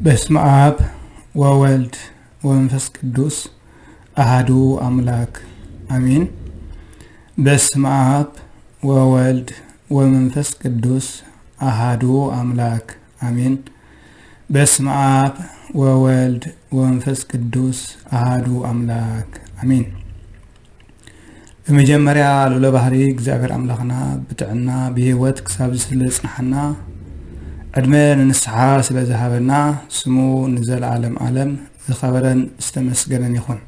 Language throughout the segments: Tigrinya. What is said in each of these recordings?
በስመ አብ ወወልድ ወመንፈስ ቅዱስ አሃዱ አምላክ አሜን። በስመ አብ ወወልድ ወመንፈስ ቅዱስ አሃዱ አምላክ አሜን። በስመ አብ ወወልድ ወመንፈስ ቅዱስ አሃዱ አምላክ አሜን። ብመጀመርያ ልዑለ ባህሪ እግዚኣብሔር ኣምላኽና ብጥዕና ብህይወት ክሳብ ስለ ዝጽንሓና ዕድመ ንንስሓ ስለ ዝሃበና ስሙ ንዘለዓለም ዓለም ዝኸበረን ዝተመስገነን ይኹን።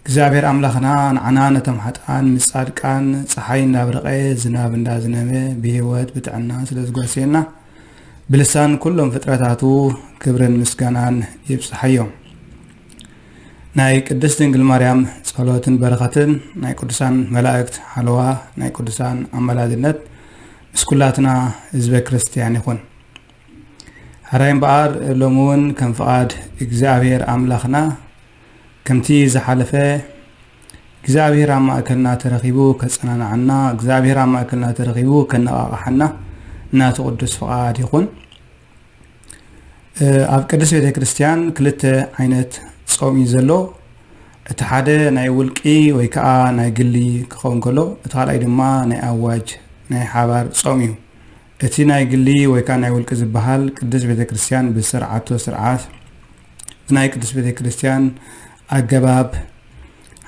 እግዚኣብሔር ኣምላኽና ንዓና ነቶም ሓጥኣን ምስ ጻድቃን ጸሓይ እንዳብረቐ ዝናብ እንዳዝነበ ብህይወት ብጥዕና ስለ ዝጓስየና ብልሳን ኩሎም ፍጥረታቱ ክብርን ምስጋናን ይብጽሓዮ። ናይ ቅድስት ድንግል ማርያም ጸሎትን በረኸትን ናይ ቅዱሳን መላእክት ሓለዋ ናይ ቅዱሳን ኣማላድነት ምስ ኩላትና ህዝበ ክርስትያን ይኹን። ሕራይ እምበኣር ሎሚ እውን ከም ፍቓድ እግዚኣብሔር ኣምላኽና ከምቲ ዝሓለፈ እግዚኣብሔር ኣብ ማእከልና ተረኺቡ ከጸናንዓና፣ እግዚኣብሔር ኣብ ማእከልና ተረኺቡ ከነቓቕሓና ናቱ ቅዱስ ፍቓድ ይኹን። ኣብ ቅድስት ቤተ ክርስቲያን ክልተ ዓይነት ጾም እዩ ዘሎ። እቲ ሓደ ናይ ውልቂ ወይ ከዓ ናይ ግሊ ክኸውን ከሎ፣ እቲ ካልኣይ ድማ ናይ ኣዋጅ ናይ ሓባር ጾም እዩ። እቲ ናይ ግሊ ወይ ከዓ ናይ ውልቂ ዝበሃል ቅድስት ቤተ ክርስቲያን ብዝሰርዓቶ ስርዓት ብናይ ቅድስት ቤተ ክርስቲያን ኣገባብ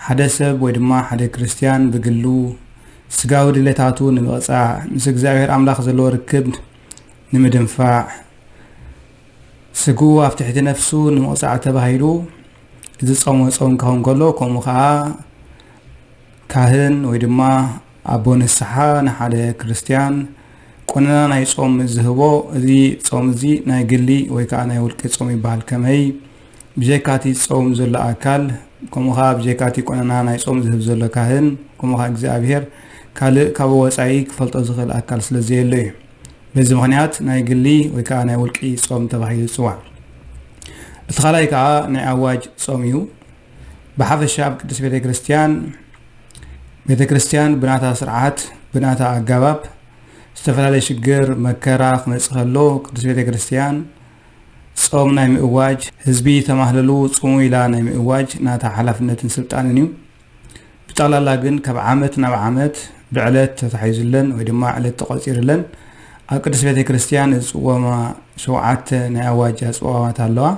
ሓደ ሰብ ወይ ድማ ሓደ ክርስቲያን ብግሉ ስጋዊ ድሌታቱ ንምቕጻዕ ምስ እግዚኣብሔር ኣምላኽ ዘለዎ ርክብ ንምድንፋዕ ስግኡ ኣብ ትሕቲ ነፍሱ ንምቕጻዕ ተባሂሉ ዝጸሞ ጾም ክኸውን ከሎ ከምኡ ከዓ ካህን ወይ ድማ ኣቦ ንስሓ ንሓደ ክርስትያን ቆነና ናይ ጾም ዝህቦ። እዚ ጾም እዚ ናይ ግሊ ወይ ከዓ ናይ ውልቂ ጾም ይበሃል። ከመይ ብጀካቲ ጾም ዘሎ ኣካል ከምኡ ከዓ ብጀካቲ ቆነና ናይ ጾም ዝህብ ዘሎ ካህን ከምኡ ከዓ እግዚኣብሔር ካልእ ካብኡ ወፃኢ ክፈልጦ ዝኽእል ኣካል ስለ ዘየሎ እዩ። በዚ ምኽንያት ናይ ግሊ ወይ ከዓ ናይ ውልቂ ጾም ተባሂሉ ይፅዋዕ። እቲ ካልኣይ ከዓ ናይ ኣዋጅ ጾም እዩ። ብሓፈሻ ኣብ ቅድስት ቤተ ክርስቲያን ቤተ ክርስቲያን ብናታ ስርዓት ብናታ ኣገባብ ዝተፈላለየ ሽግር መከራ ክመፅእ ከሎ ቅድስት ቤተ ክርስቲያን ጾም ናይ ምእዋጅ ህዝቢ ተማህለሉ ጽሙ ኢላ ናይ ምእዋጅ ናታ ሓላፍነትን ስልጣንን እዩ። ብጠቕላላ ግን ካብ ዓመት ናብ ዓመት ብዕለት ተታሒዙለን ወይ ድማ ዕለት ተቖጺርለን ኣብ ቅድስት ቤተ ክርስቲያን ዝጽወማ ሸውዓተ ናይ ኣዋጅ ኣጽዋማት ኣለዋ።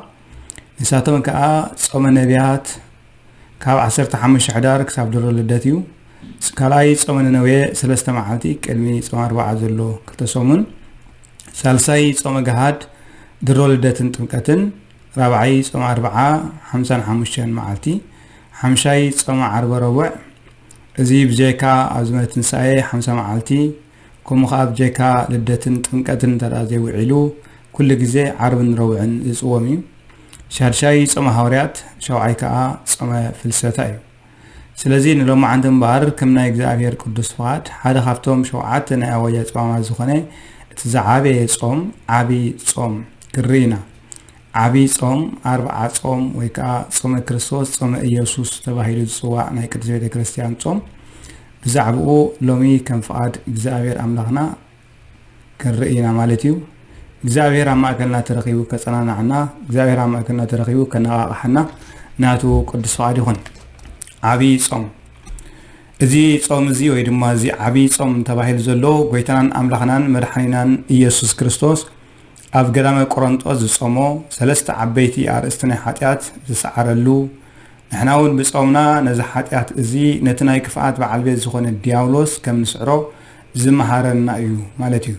ንሳቶም ከኣ ጾመ ነቢያት ካብ ዓሰርተ ሓሙሽተ ሕዳር ክሳብ ድሮ ልደት እዩ። ካልኣይ ጾመ ነነዌ ሰለስተ መዓልቲ ቅድሚ ጾመ ኣርብዓ ዘሎ ክልተ ሰሙን። ሳልሳይ ጾመ ገሃድ ድሮ ልደትን ጥምቀትን። ራብዓይ ጾመ ኣርብዓ ሓምሳን ሓሙሽተን መዓልቲ። ሓምሻይ ጾመ ዓርበ ረቡዕ፣ እዚ ብጀካ ኣብ ዝመ ትንሳኤ ሓምሳ መዓልቲ ከምኡ ከኣ ብጀካ ልደትን ጥምቀትን እንተ ደኣ ዘይውዒሉ ኩሉ ግዜ ዓርብን ረቡዕን ዝጽወም እዩ። ሻድሻይ ጾመ ሃዋርያት፣ ሻውዓይ ከኣ ጾመ ፍልሰታ እዩ። ስለዚ ንሎማዓንቲ እምበኣር ከም ናይ እግዚኣብሔር ቅዱስ ፍቓድ ሓደ ካብቶም ሸውዓተ ናይ ኣዋጅ ኣጽዋማት ዝኾነ እቲ ዝዓበየ ጾም ዓቢ ጾም ክርኢ ኢና። ዓቢ ጾም ኣርብዓ ጾም ወይ ከኣ ጾመ ክርስቶስ ጾመ ኢየሱስ ተባሂሉ ዝጽዋዕ ናይ ቅድስት ቤተ ክርስቲያን ጾም ብዛዕባኡ ሎሚ ከም ፍቓድ እግዚኣብሔር ኣምላኽና ክንርኢ ኢና ማለት እዩ። እግዚኣብሔር ኣብ ማእከልና ተረኺቡ ከጸናንዓና፣ እግዚኣብሔር ኣብ ማእከልና ተረኺቡ ከነቓቕሓና ናቱ ቅዱስ ፍቓድ ይኹን። ዓቢ ጾም። እዚ ጾም እዚ ወይ ድማ እዚ ዓቢ ጾም ተባሂሉ ዘሎ ጎይታናን ኣምላኽናን መድሓኒናን ኢየሱስ ክርስቶስ ኣብ ገዳመ ቆሮንጦስ ዝጾሞ ሰለስተ ዓበይቲ ኣርእስቲ ናይ ሓጢኣት ዝሰዓረሉ፣ ንሕና እውን ብጾምና ነዚ ሓጢኣት እዚ ነቲ ናይ ክፍኣት በዓል ቤት ዝኾነ ዲያብሎስ ከም ንስዕሮ ዝመሃረና እዩ ማለት እዩ።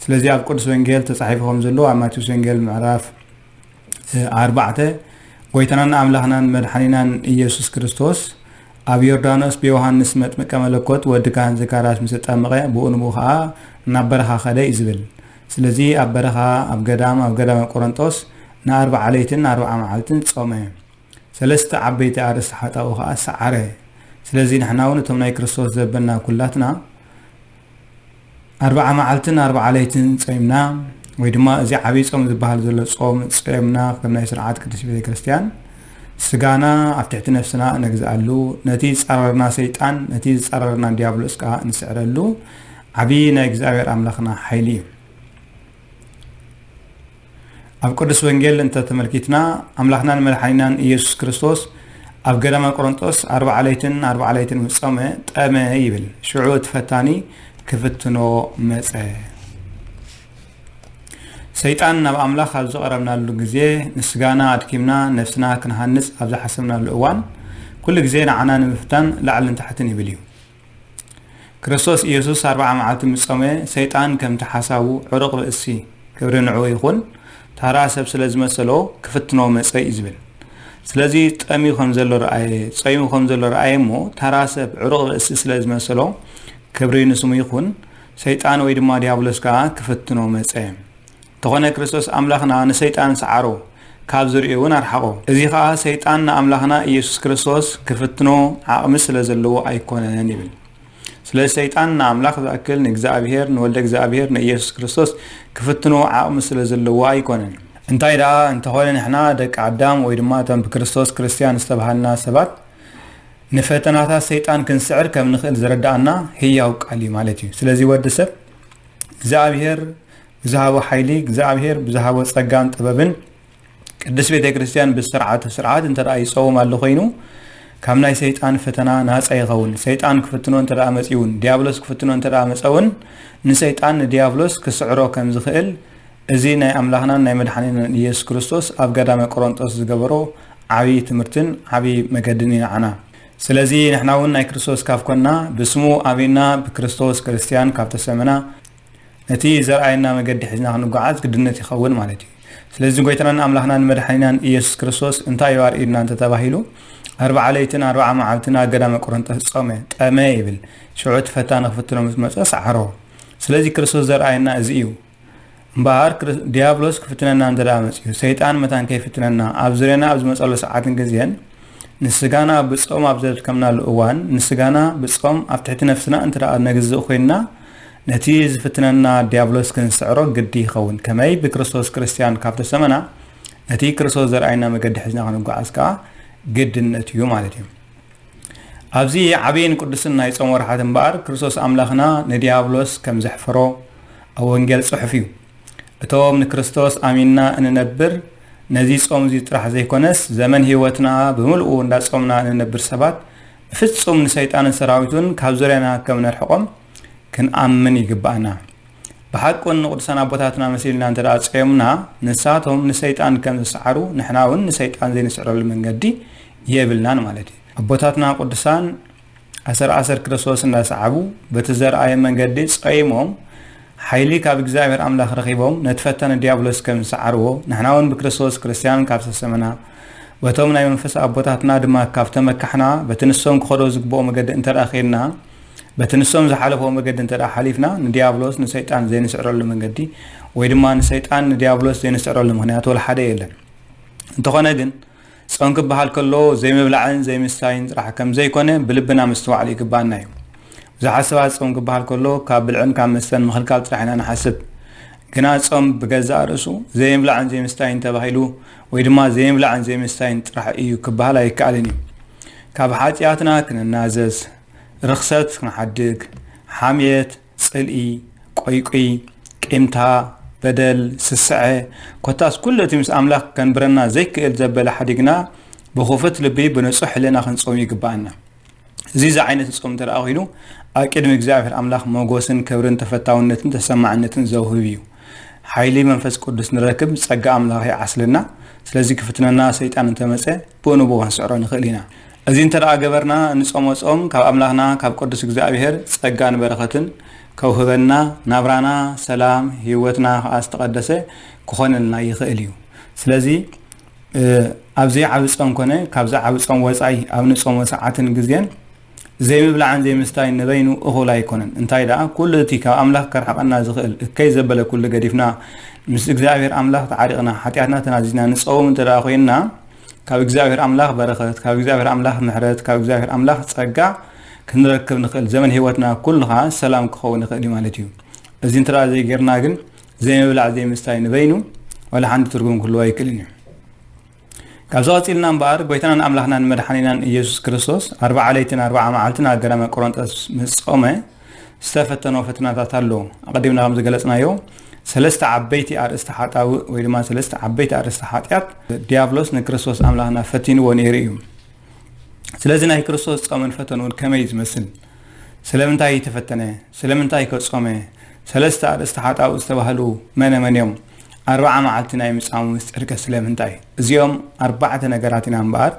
ስለዚ ኣብ ቅዱስ ወንጌል ተጻሒፉ ከም ዘሎ ኣብ ማቴዎስ ወንጌል ምዕራፍ ኣርባዕተ ጎይታናን ኣምላኽናን መድሓኒናን ኢየሱስ ክርስቶስ ኣብ ዮርዳኖስ ብዮሃንስ መጥምቀ መለኮት ወዲ ካህን ዘካርያስ ምስ ተጠምቐ ብኡ ንብኡ ኸዓ ናብ በረኻ ኸደ እዩ ዝብል። ስለዚ ኣብ በረኻ ኣብ ገዳም ኣብ ገዳመ ቆሮንጦስ ንኣርብዓ ለይትን ኣርብዓ መዓልትን ጾመ። ሰለስተ ዓበይቲ ኣርእስቲ ሓጣኡ ኸዓ ሰዓረ። ስለዚ ንሕና እውን እቶም ናይ ክርስቶስ ዘበና ኩላትና ኣርብዓ መዓልትን ኣርብዓ ለይትን ጾምና ወይ ድማ እዚ ዓብዪ ጾም ዝበሃል ዘሎ ጾም ጾምና ከም ናይ ስርዓት ቅድስት ቤተ ክርስቲያን ስጋና ኣብ ትሕቲ ነፍስና እነግዝኣሉ ነቲ ዝጻረርና ሰይጣን ነቲ ዝጻረርና ዲያብሎስ ከኣ እንስዕረሉ ዓብዪ ናይ እግዚኣብሔር ኣምላኽና ሓይሊ እዩ። ኣብ ቅዱስ ወንጌል እንተተመልኪትና፣ ኣምላኽናን መድሓኒናን ኢየሱስ ክርስቶስ ኣብ ገዳመ ቆሮንጦስ ኣርብዓ ለይትን ኣርብዓ ለይትን ምስ ጾመ፣ ጠመ ይብል። ሽዑ እቲ ፈታኒ ክፍትኖ መጸ። ሰይጣን ናብ ኣምላኽ ኣብ ዝቐረብናሉ ግዜ፣ ንስጋና ኣድኪምና ነፍስና ክንሃንጽ ኣብ ዝሓሰብናሉ እዋን፣ ኩሉ ግዜ ንዓና ንምፍታን ላዕልን ታሕትን ይብል እዩ። ክርስቶስ ኢየሱስ ኣርብዓ መዓልቲ ምስ ጾመ፣ ሰይጣን ከምቲ ሓሳቡ ዕሩቕ ርእሲ፣ ክብሪ ንዕኡ ይኹን፣ ታራ ሰብ ስለ ዝመሰሎ ክፍትኖ መጸ እዩ ዝብል። ስለዚ ጠምዩ ከም ዘሎ ረኣየ፣ ጾይሙ ከም ዘሎ ረኣየ እሞ፣ ታራ ሰብ ዕሩቕ ርእሲ ስለ ዝመሰሎ፣ ክብሪ ንስሙ ይኹን፣ ሰይጣን ወይ ድማ ዲያብሎስ ከኣ ክፍትኖ መጸ። እንተኾነ ክርስቶስ ኣምላኽና ንሰይጣን ሰዓሮ፣ ካብ ዝርእዮ እውን ኣርሓቖ። እዚ ኸኣ ሰይጣን ንኣምላኽና ኢየሱስ ክርስቶስ ክፍትኖ ዓቕሚ ስለ ዘለዎ ኣይኮነን ይብል። ስለዚ ሰይጣን ንኣምላኽ ዝኣክል ንእግዚኣብሔር፣ ንወልደ እግዚኣብሔር፣ ንኢየሱስ ክርስቶስ ክፍትኖ ዓቕሚ ስለ ዘለዎ ኣይኮነን። እንታይ ደኣ እንተኾነ ንሕና ደቂ ኣዳም ወይ ድማ እቶም ብክርስቶስ ክርስትያን ዝተባሃልና ሰባት ንፈተናታት ሰይጣን ክንስዕር ከም ንኽእል ዝረዳኣና ህያው ቃል እዩ ማለት እዩ። ስለዚ ወዲ ሰብ እግዚኣብሔር ብዝሃቦ ሓይሊ፣ እግዚኣብሔር ብዝሃቦ ጸጋን ጥበብን ቅድስት ቤተ ክርስቲያን ብዝሰርዓቶ ስርዓት እንተ ደኣ ይጸውም ኣሎ ኮይኑ፣ ካብ ናይ ሰይጣን ፈተና ናጻ ይኸውን። ሰይጣን ክፍትኖ እንተ ደኣ መጺኡ እውን፣ ዲያብሎስ ክፍትኖ እንተ ደኣ መጸ እውን፣ ንሰይጣን ንዲያብሎስ ክስዕሮ ከም ዝኽእል፣ እዚ ናይ ኣምላኽናን ናይ መድሓኒናን ኢየሱስ ክርስቶስ ኣብ ገዳመ ቆሮንጦስ ዝገበሮ ዓብዪ ትምህርትን ዓብዪ መገድን እዩ ንዓና። ስለዚ ንሕና እውን ናይ ክርስቶስ ካብ ኮንና፣ ብስሙ ኣሚንና ብክርስቶስ ክርስትያን ካብ ተሰመና፣ ነቲ ዘርኣየና መገዲ ሒዝና ክንጓዓዝ ግድነት ይኸውን ማለት እዩ። ስለዚ ጎይታናን ኣምላኽናን መድሓኒናን ኢየሱስ ክርስቶስ እንታይ እዩ ኣርእዩና እንተተባሂሉ፣ ኣርብዓ ለይትን ኣርብዓ መዓልትን ኣብ ገዳመ ቆሮንጦስ ጾመ፣ ጠመ ይብል። ሽዑ እቲ ፈታኒ ክፍትኖ ምስ መጸ ሰዓሮ። ስለዚ ክርስቶስ ዘርኣየና እዚ እዩ። እምበኣር ክር-፣ ዲያብሎስ ክፍትነና እንተ ደኣ መጺኡ፣ ሰይጣን መታን ከይፍትነና፣ ኣብ ዙርያና ኣብ ዝመጸሉ ሰዓትን ግዜን፣ ንስጋና ብጾም ኣብ ዘድከምናሉ እዋን፣ ንስጋና ብጾም ኣብ ትሕቲ ነፍስና እንተ ደኣ ነግዝእ ኮይንና፣ ነቲ ዝፍትነና ዲያብሎስ ክንስዕሮ ግዲ ይኸውን። ከመይ ብክርስቶስ ክርስትያን ካብ ተሰመና፣ ነቲ ክርስቶስ ዘርኣየና መገዲ ሒዝና ክንጓዓዝ ከኣ ግድነት እዩ ማለት እዩ። ኣብዚ ዓብይን ቅዱስን ናይ ጾም ወርሓት እምበኣር፣ ክርስቶስ ኣምላኽና ንዲያብሎስ ከም ዘሕፈሮ ኣብ ወንጌል ጽሑፍ እዩ። እቶም ንክርስቶስ ኣሚንና እንነብር፣ ነዚ ጾም እዚ ጥራሕ ዘይኮነስ፣ ዘመን ህይወትና ብምልኡ እንዳጾምና እንነብር ሰባት፣ ብፍጹም ንሰይጣንን ሰራዊቱን ካብ ዙርያና ከም ነርሕቖም ክንኣምን ይግብኣና። ብሓቁን ንቅዱሳን ኣቦታትና መሲልና እንተ ደኣ ጾዮምና፣ ንሳቶም ንሰይጣን ከም ዝሰዓሩ፣ ንሕና እውን ንሰይጣን ዘይንስዕረሉ መንገዲ የብልናን ማለት እዩ። ኣቦታትና ቅዱሳን ኣሰር ኣሰር ክርስቶስ እንዳሰዓቡ፣ በቲ ዘርኣዮም መንገዲ ጾይሞም፣ ሓይሊ ካብ እግዚኣብሔር ኣምላኽ ረኺቦም፣ ነቲ ፈታኒ ዲያብሎስ ከም ዝሰዓርዎ፣ ንሕና እውን ብክርስቶስ ክርስትያን ካብ ተሰመና፣ በቶም ናይ መንፈስ ኣቦታትና ድማ ካብ ተመካሕና፣ በቲ ንሶም ክኸዶ ዝግብኦ መገዲ እንተ ደኣ ኸይድና፣ በቲ ንሶም ዝሓለፍዎ መገዲ እንተ ደኣ ሓሊፍና፣ ንዲያብሎስ፣ ንሰይጣን ዘይንስዕረሉ መንገዲ፣ ወይ ድማ ንሰይጣን፣ ንዲያብሎስ ዘይንስዕረሉ ምኽንያት ወላ ሓደ የለን። እንተኾነ ግን፣ ጾም ክበሃል ከሎ፣ ዘይምብላዕን ዘይምስታይን ጥራሕ ከም ዘይኮነ፣ ብልብና ምስትዋዕል ይግብኣና እዩ። ብዙሓት ሰባት ጾም ክበሃል ከሎ፣ ካብ ብልዕን ካብ መስተን ምኽልካል ጥራሕ ኢና ንሓስብ። ግና ጾም ብገዛእ ርእሱ፣ ዘይምብላዕን ዘይምስታይን ተባሂሉ፣ ወይ ድማ ዘይምብላዕን ዘይምስታይን ጥራሕ እዩ ክበሃል ኣይከኣልን እዩ። ካብ ሓጢኣትና ክንናዘዝ፣ ርኽሰት ክንሓድግ፣ ሓምየት፣ ጽልኢ፣ ቆይቁይ፣ ቂምታ፣ በደል፣ ስስዐ፣ ኮታስ ኩሉ እቲ ምስ ኣምላኽ ከንብረና ዘይክእል ዘበለ ሓዲግና፣ ብኽፉት ልቢ ብንጹሕ ሕልና ክንጾም ይግብኣና። እዚ ዝዓይነቱ ጾም እንተ ደኣ ኾይኑ፣ ኣብ ቅድሚ እግዚኣብሔር ኣምላኽ ሞጎስን ክብርን ተፈታውነትን ተሰማዕነትን ዘውህብ እዩ። ሓይሊ መንፈስ ቅዱስ ንረክብ፣ ጸጋ ኣምላኽ ይዓስለና። ስለዚ ክፍትነና ሰይጣን እንተመጸ፣ ብኡ ንብኡ ክንስዕሮ ንኽእል ኢና። እዚ እንተ ደኣ ገበርና፣ እንጾሞ ጾም ካብ ኣምላኽና ካብ ቅዱስ እግዚኣብሔር ጸጋን በረኸትን ከውህበና፣ ናብራና ሰላም፣ ህይወትና ከኣ ዝተቐደሰ ክኾነልና ይኽእል እዩ። ስለዚ፣ እ፣ ኣብዚ ዓቢ ጾም ኮነ፣ ካብዚ ዓቢ ጾም ወጻኢ ኣብ ንጾሞ ሰዓትን ግዜን ዘይምብላዕን ዘይምስታይን ንበይኑ እኹል ኣይኮነን። እንታይ ደኣ፣ ኩሉ እቲ ካብ ኣምላኽ ከርሕቐና ዝኽእል እከይ ዘበለ ኩሉ ገዲፍና፣ ምስ እግዚኣብሔር ኣምላኽ ተዓሪቕና፣ ሓጢኣትና ተናዚዝና ንጸውም እንተ ደኣ ኮይንና፣ ካብ እግዚኣብሔር ኣምላኽ በረኸት፣ ካብ እግዚኣብሔር ኣምላኽ ምሕረት፣ ካብ እግዚኣብሔር ኣምላኽ ጸጋ ክንረክብ ንኽእል። ዘመን ህይወትና ኩሉ ኸኣ ሰላም ክኸውን ይኽእል እዩ ማለት እዩ። እዚ እንተ ደኣ ዘይጌርና ግን፣ ዘይምብላዕ ዘይምስታይ ንበይኑ ዋላ ሓንቲ ትርጉም ክህልዎ ኣይክእልን እዩ። ካብዚ ቀጺልና እምበኣር፣ ጎይታናን ኣምላኽናን መድሓኒናን ኢየሱስ ክርስቶስ ኣርብዓ ለይትን ኣርብዓ መዓልትን ኣብ ገዳመ ቆሮንጦስ ምስ ጾመ ዝተፈተኖ ፈተናታት ኣሎ። ኣቐዲምና ከም ዝገለጽናዮ፣ ሰለስተ ዓበይቲ ኣርእስቲ ሓጣውእ ወይ ድማ ሰለስተ ዓበይቲ ኣርእስቲ ሓጢኣት ዲያብሎስ ንክርስቶስ ኣምላኽና ፈቲንዎ ነይሩ እዩ። ስለዚ ናይ ክርስቶስ ጾምን ፈተንኡን ከመይ እዩ ዝመስል? ስለምንታይ ተፈተነ? ስለምንታይ ከ ጾመ? ሰለስተ ኣርእስቲ ሓጣውእ ዝተባህሉ መነ መን እዮም? ኣርባዓ መዓልቲ ናይ ምጻሙ ምስጢር ከ ስለምንታይ? እዚኦም ኣርባዕተ ነገራት ኢና እምበኣር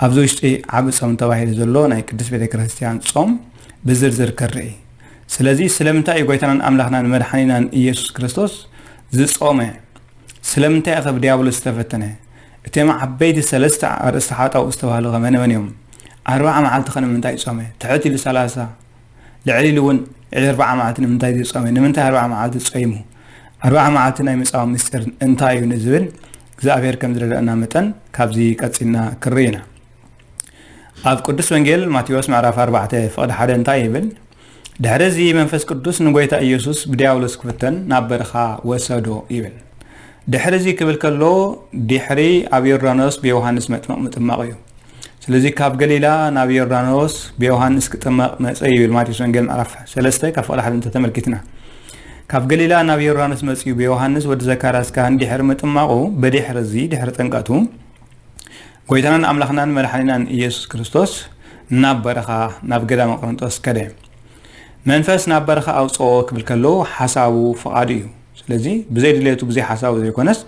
ኣብዚ ውሽጢ ዓቢ ጾም ተባሂሉ ዘሎ ናይ ቅድስት ቤተ ክርስቲያን ጾም ብዝርዝር ክንርኢ። ስለዚ ስለምንታይ እዩ ጎይታናን ኣምላኽናን መድሓኒናን ኢየሱስ ክርስቶስ ዝጾመ? ስለምንታይ ከ ብዲያብሎስ ዝተፈተነ? እቶም ዓበይቲ ሰለስተ ኣርእስቲ ሓጣውእ ዝተባህሉ ከ መነ መን እዮም? ኣርባዓ መዓልቲ ከ ንምንታይ ጾመ? ትሕት ኢሉ ሰላሳ፣ ልዕል ኢሉ እውን ኣርባዓ መዓልቲ ንምንታይ ዝጾመ? ንምንታይ ኣርባዓ መዓልቲ ጾይሙ? ኣርባዓ መዓልቲ ናይ ምጻሙ ምስጢር እንታይ እዩ ንዝብል እግዚኣብሔር ከም ዝረድኣና መጠን ካብዚ ቀጺልና ክንርኢ ኢና። ኣብ ቅዱስ ወንጌል ማቴዎስ ምዕራፍ ኣርባዕተ ፍቕዲ ሓደ እንታይ ይብል? ድሕሪ እዚ መንፈስ ቅዱስ ንጎይታ ኢየሱስ ብዲያብሎስ ክፍተን ናብ በረኻ ወሰዶ ይብል። ድሕሪ እዚ ክብል ከሎ ድሕሪ ኣብ ዮርዳኖስ ብዮሃንስ መጥምቕ ምጥማቑ እዩ። ስለዚ ካብ ገሊላ ናብ ዮርዳኖስ ብዮሃንስ ክጥመቕ መጸ ይብል ማቴዎስ ወንጌል ምዕራፍ ሰለስተ ካብ ፍቕዲ ሓደ እንተተመልኪትና። ካብ ገሊላ ናብ ዮርዳኖስ መጺኡ ብዮሃንስ ወዲ ዘካርያስ ካህን ድሕሪ ምጥማቑ ብድሕሪ እዚ ድሕሪ ጥምቀቱ ጎይታናን ኣምላኽናን መድሓኒናን ኢየሱስ ክርስቶስ ናብ በረኻ ናብ ገዳመ ቆሮንጦስ ከደ። መንፈስ ናብ በረኻ ኣውፅኦ ክብል ከሎ ሓሳቡ ፍቓዱ እዩ። ስለዚ ብዘይ ድሌቱ ብዘይ ሓሳቡ ዘይኮነስ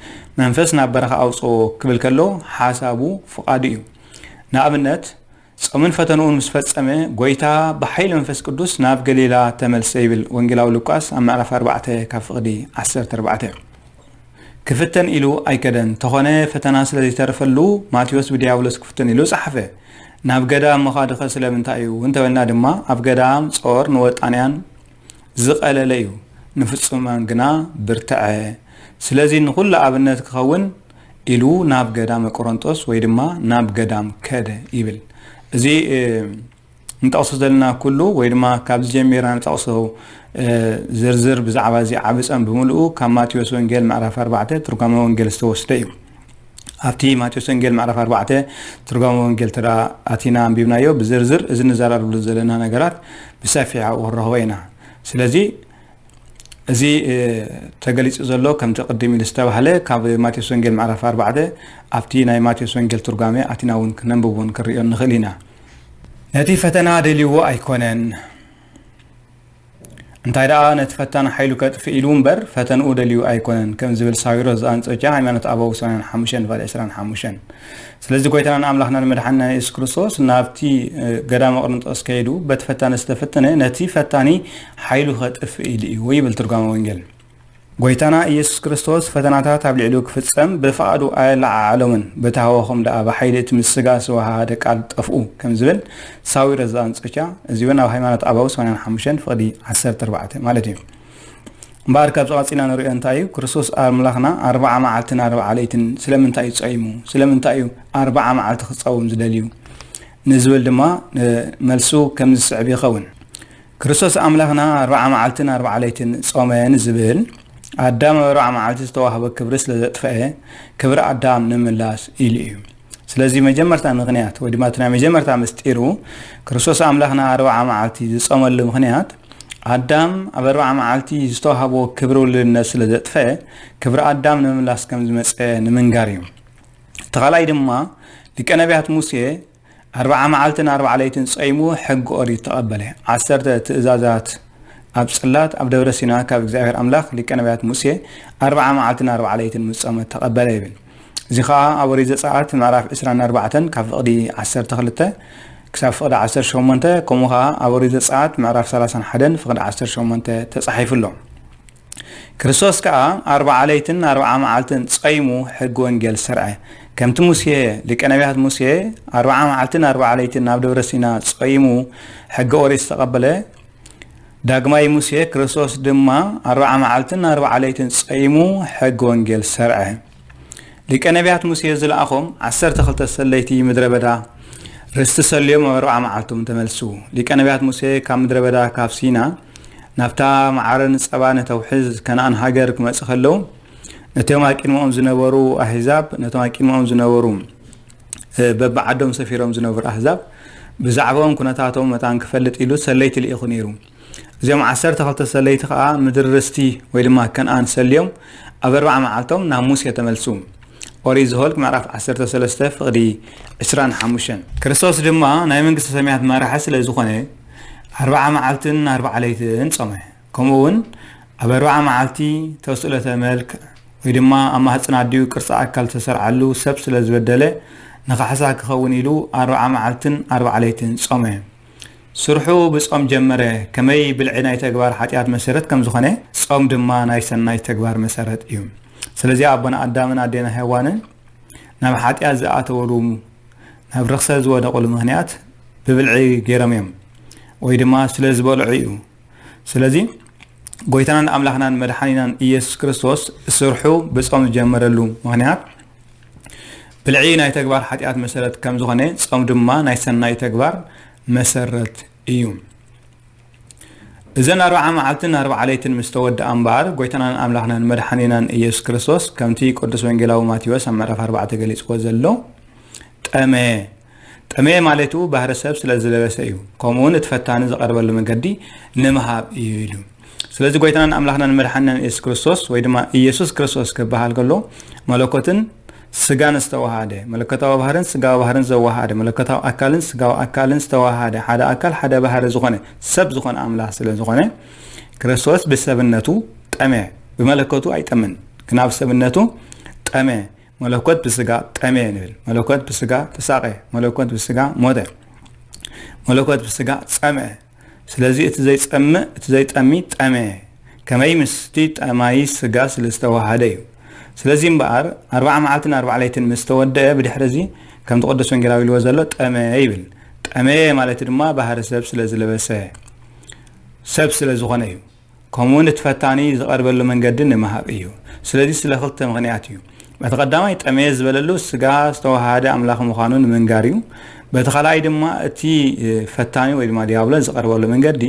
መንፈስ ናብ በረኻ ኣውፅኦ ክብል ከሎ ሓሳቡ ፍቓዱ እዩ። ንኣብነት ጾምን ፈተንኡን ምስ ፈጸመ ጎይታ ብሓይሊ መንፈስ ቅዱስ ናብ ገሊላ ተመልሰ ይብል ወንጌላዊ ሉቃስ ኣብ ምዕራፍ ኣርባዕተ ካብ ፍቕዲ ዓሰርተ ኣርባዕተ። ክፍተን ኢሉ ኣይከደን። ተኾነ ፈተና ስለ ዘይተረፈሉ ማቴዎስ ብዲያብሎስ ክፍተን ኢሉ ጸሓፈ። ናብ ገዳም ምኻድኸ ስለምንታይ እዩ እንተበልና ድማ ኣብ ገዳም ጾር ንወጣንያን ዝቐለለ እዩ፣ ንፍጹማን ግና ብርትዐ። ስለዚ ንኹሉ ኣብነት ክኸውን ኢሉ ናብ ገዳመ ቆሮንጦስ ወይ ድማ ናብ ገዳም ከደ ይብል። እዚ ንጠቕሶ ዘለና ኩሉ ወይ ድማ ካብዚ ጀሚርና ንጠቕሶ ዝርዝር ብዛዕባ እዚ ዓቢ ጾም ብምልኡ ካብ ማቴዎስ ወንጌል ምዕራፍ ኣርባዕተ ትርጓመ ወንጌል ዝተወስደ እዩ። ኣብቲ ማቴዎስ ወንጌል ምዕራፍ ኣርባዕተ ትርጓመ ወንጌል ተዳ ኣቲና ኣንቢብናዮ ብዝርዝር እዚ ንዘራርብሉ ዘለና ነገራት ብሰፊሕ ኣብኡ ክንረኽቦ ኢና። ስለዚ እዚ ተገሊጹ ዘሎ ከምቲ ቅድም ኢሉ ዝተባህለ ካብ ማቴዎስ ወንጌል ምዕራፍ ኣርባዕተ ኣብቲ ናይ ማቴዎስ ወንጌል ትርጓሜ ኣቲና እውን ክነንብቦን ክንሪኦን ንኽእል ኢና። ነቲ ፈተና ደልይዎ ኣይኮነን፣ እንታይ ደኣ ነቲ ፈታን ሓይሉ ከጥፍእ ኢሉ እምበር ፈተንኡ ደልዩ ኣይኮነን፣ ከም ዝብል ሳዊሮስ ዘኣንጾኪያ ሃይማኖት ኣበው ሰማንያን ሓሙሽተን ፋል ዕስራን ሓሙሽተን። ስለዚ ጎይታናን ኣምላኽናን መድሓንና የሱስ ክርስቶስ ናብቲ ገዳመ ቆርንጦስ ከይዱ በቲ ፈታኒ ዝተፈተነ ነቲ ፈታኒ ሓይሉ ከጥፍእ ኢሉ እዩ ይብል ትርጓመ ወንጌል። ጎይታና ኢየሱስ ክርስቶስ ፈተናታት ኣብ ልዕሊኡ ክፍጸም ብፍቓዱ ኣየለዓዓሎምን፣ በቲ ሃዋኹም ደኣ ብሓይሊ እቲ ምስ ስጋ ዝተዋሃሃደ ቃል ጠፍኡ ከም ዝብል ሳዊሮስ ዘኣንጾኪያ፣ እዚ እውን ኣብ ሃይማኖት ኣበው ሰማንያን ሓሙሽተን ፍቕዲ ዓሰርተ ኣርባዕተ ማለት እዩ። እምበኣር ካብዚ ቀጺልና ንሪኦ እንታይ እዩ? ክርስቶስ ኣምላኽና ኣርብዓ መዓልትን ኣርብዓ ለይትን ስለምንታይ እዩ ጸይሙ? ስለምንታይ እዩ ኣርብዓ መዓልቲ ክጸውም ዝደልዩ? ንዝብል ድማ መልሱ ከምዚ ዝስዕብ ይኸውን። ክርስቶስ ኣምላኽና ኣርብዓ መዓልትን ኣርብዓ ለይትን ጾመ ንዝብል ኣዳም ኣብ ኣርብዓ መዓልቲ ዝተዋህቦ ክብሪ ስለ ዘጥፈአ ክብሪ ኣዳም ንምምላስ ኢሉ እዩ። ስለዚ መጀመርታ ምኽንያት ወይ ድማ እቲ ናይ መጀመርታ ምስጢሩ ክርስቶስ ኣምላኽና ኣርብዓ መዓልቲ ዝጾመሉ ምኽንያት ኣዳም ኣብ ኣርብዓ መዓልቲ ዝተዋህቦ ክብሪ ውልድነት ስለ ዘጥፈአ ክብሪ ኣዳም ንምምላስ ከም ዝመጸ ንምንጋር እዩ። እቲ ካልኣይ ድማ ሊቀ ነቢያት ሙሴ ኣርብዓ መዓልትን ኣርብዓ ለይትን ጸይሙ ሕጊ ኦሪት ተቐበለ። ዓሰርተ ትእዛዛት ኣብ ጽላት ኣብ ደብረ ሲና ካብ እግዚኣብሔር ኣምላኽ ሊቀ ነቢያት ሙሴ ኣርብዓ መዓልትን ኣርብዓ ለይትን ምስ ጾመ ተቐበለ ይብል። እዚ ኸኣ ኣብ ኦሪት ዘጸኣት ምዕራፍ ዕስራን ኣርባዕተን ካብ ፍቕዲ ዓሰርተ ክልተ ክሳብ ፍቕዲ ዓሰርተ ሸሞንተ፣ ከምኡ ኸኣ ኣብ ኦሪት ዘጸኣት ምዕራፍ ሰላሳን ሓደን ፍቕዲ ዓሰርተ ሸሞንተ ተጻሒፉ ኣሎ። ክርስቶስ ከኣ ኣርብዓ ለይትን ኣርብዓ መዓልትን ጸይሙ ሕጊ ወንጌል ሰርዐ። ከምቲ ሙሴ ሊቀ ነቢያት ሙሴ ኣርብዓ መዓልትን ኣርብዓ ለይትን ናብ ደብረ ሲና ጸይሙ ሕጊ ኦሪት ዝተቐበለ፣ ዳግማይ ሙሴ ክርስቶስ ድማ ኣርብዓ መዓልትን ኣርብዓ ለይትን ጸይሙ ሕጊ ወንጌል ሰርዐ። ሊቀ ነቢያት ሙሴ ዝለኣኾም ዓሰርተ ክልተ ሰለይቲ ምድረ በዳ ርስቲ ሰልዮም ኣብ ኣርብዓ መዓልቶም ተመልሱ። ሊቀ ነቢያት ሙሴ ካብ ምድረ በዳ ካብ ሲና ናብታ መዓርን ጸባን እተውሕዝ ከነኣን ሃገር ክመጽእ ከለዉ ነቶም ኣብ ቅድሚኦም ዝነበሩ ኣህዛብ ነቶም ኣብ ቅድሚኦም ዝነበሩ በብዓዶም ሰፊሮም ዝነበሩ ኣህዛብ ብዛዕባኦም ኩነታቶም መታን ክፈልጥ ኢሉ ሰለይቲ ልኢኹ ነይሩ። እዚኦም ዓሰርተ ክልተ ሰለይቲ ኸኣ ምድሪ ርስቲ ወይ ድማ ከነኣን ሰልዮም ኣብ ኣርብዓ መዓልቶም ናብ ሙሴ ተመልሱ። ኦሪት ዘኍልቅ ምዕራፍ ዓሰርተ ሰለስተ ፍቕዲ ዕስራን ሓሙሽተን። ክርስቶስ ድማ ናይ መንግስቲ ሰማያት መራሒ ስለ ዝኾነ ኣርብዓ መዓልትን ኣርብዓ ለይትን ጾመ። ከምኡ እውን ኣብ ኣርብዓ መዓልቲ ተስእሎተ መልክዕ ወይ ድማ ኣብ ማህፀን ኣዲኡ ቅርፂ ኣካል ዝተሰርዓሉ ሰብ ስለ ዝበደለ ንኻሕሳ ክኸውን ኢሉ ኣርብዓ መዓልትን ኣርብዓ ለይትን ጾመ። ስርሑ ብጾም ጀመረ። ከመይ ብልዒ ናይ ተግባር ሓጢኣት መሰረት ከም ዝኾነ ጾም ድማ ናይ ሰናይ ተግባር መሰረት እዩ። ስለዚ ኣቦና ኣዳምን ኣዴና ሄዋንን ናብ ሓጢኣት ዝኣተወሉ ናብ ርኽሰት ዝወደቑሉ ምኽንያት ብብልዒ ገይሮም እዮም ወይ ድማ ስለ ዝበልዑ እዩ። ስለዚ ጎይታናን ኣምላኽናን መድሓኒናን ኢየሱስ ክርስቶስ ስርሑ ብጾም ዝጀመረሉ ምኽንያት ብልዒ ናይ ተግባር ሓጢኣት መሰረት ከም ዝኾነ ጾም ድማ ናይ ሰናይ ተግባር መሰረት እዩ። እዘን ኣርብዓ መዓልትን ኣርብዓ ለይትን ምስ ተወድኣ እምበኣር ጎይታናን ኣምላኽናን መድሓኒናን ኢየሱስ ክርስቶስ ከምቲ ቅዱስ ወንጌላዊ ማቴዎስ ኣብ ምዕራፍ ኣርባዕተ ገሊጽዎ ዘሎ ጠመ። ጠመየ ማለቱ ባህሪ ሰብ ስለ ዝለበሰ እዩ። ከምኡ እውን እቲ ፈታኒ ዝቐርበሉ መንገዲ ንምሃብ እዩ ኢሉ። ስለዚ ጎይታናን ኣምላኽናን መድሓኒናን ኢየሱስ ክርስቶስ ወይ ድማ ኢየሱስ ክርስቶስ ክበሃል ከሎ መለኮትን ስጋን ዝተዋሃደ፣ መለኮታዊ ባህርን ስጋዊ ባህርን ዘዋሃደ፣ መለኮታዊ ኣካልን ስጋዊ ኣካልን ዝተዋሃደ፣ ሓደ ኣካል ሓደ ባህሪ ዝኾነ ሰብ ዝኾነ ኣምላኽ ስለ ዝኾነ ክርስቶስ ብሰብነቱ ጠመ። ብመለኮቱ ኣይጠምን፣ ግና ብሰብነቱ ጠመ። መለኮት ብስጋ ጠመ ንብል። መለኮት ብስጋ ተሳቐ። መለኮት ብስጋ ሞተ። መለኮት ብስጋ ጸምአ። ስለዚ እቲ ዘይጸምእ፣ እቲ ዘይጠሚ ጠመ። ከመይ ምስቲ ጠማይ ስጋ ስለ ዝተዋሃደ እዩ። ስለዚ እምበኣር ኣርብዓ መዓልትን ኣርብዓ ለይትን ምስ ተወደአ ብድሕሪ እዚ ከምቲ ቅዱስ ወንጌላዊ ኢልዎ ዘሎ ጠመ ይብል። ጠመ ማለት ድማ ባህሪ ሰብ ስለ ዝለበሰ ሰብ ስለ ዝኾነ እዩ። ከምኡውን እቲ ፈታኒ ዝቐርበሉ መንገዲ ንምሃብ እዩ። ስለዚ ስለ ክልተ ምኽንያት እዩ። እቲ ቀዳማይ ጠመየ ዝበለሉ ስጋ ዝተዋሃደ ኣምላኽ ምዃኑ ንምንጋር እዩ። በቲ ካልኣይ ድማ እቲ ፈታኒ ወይ ድማ ዲያብሎስ ዝቐርበሉ መንገዲ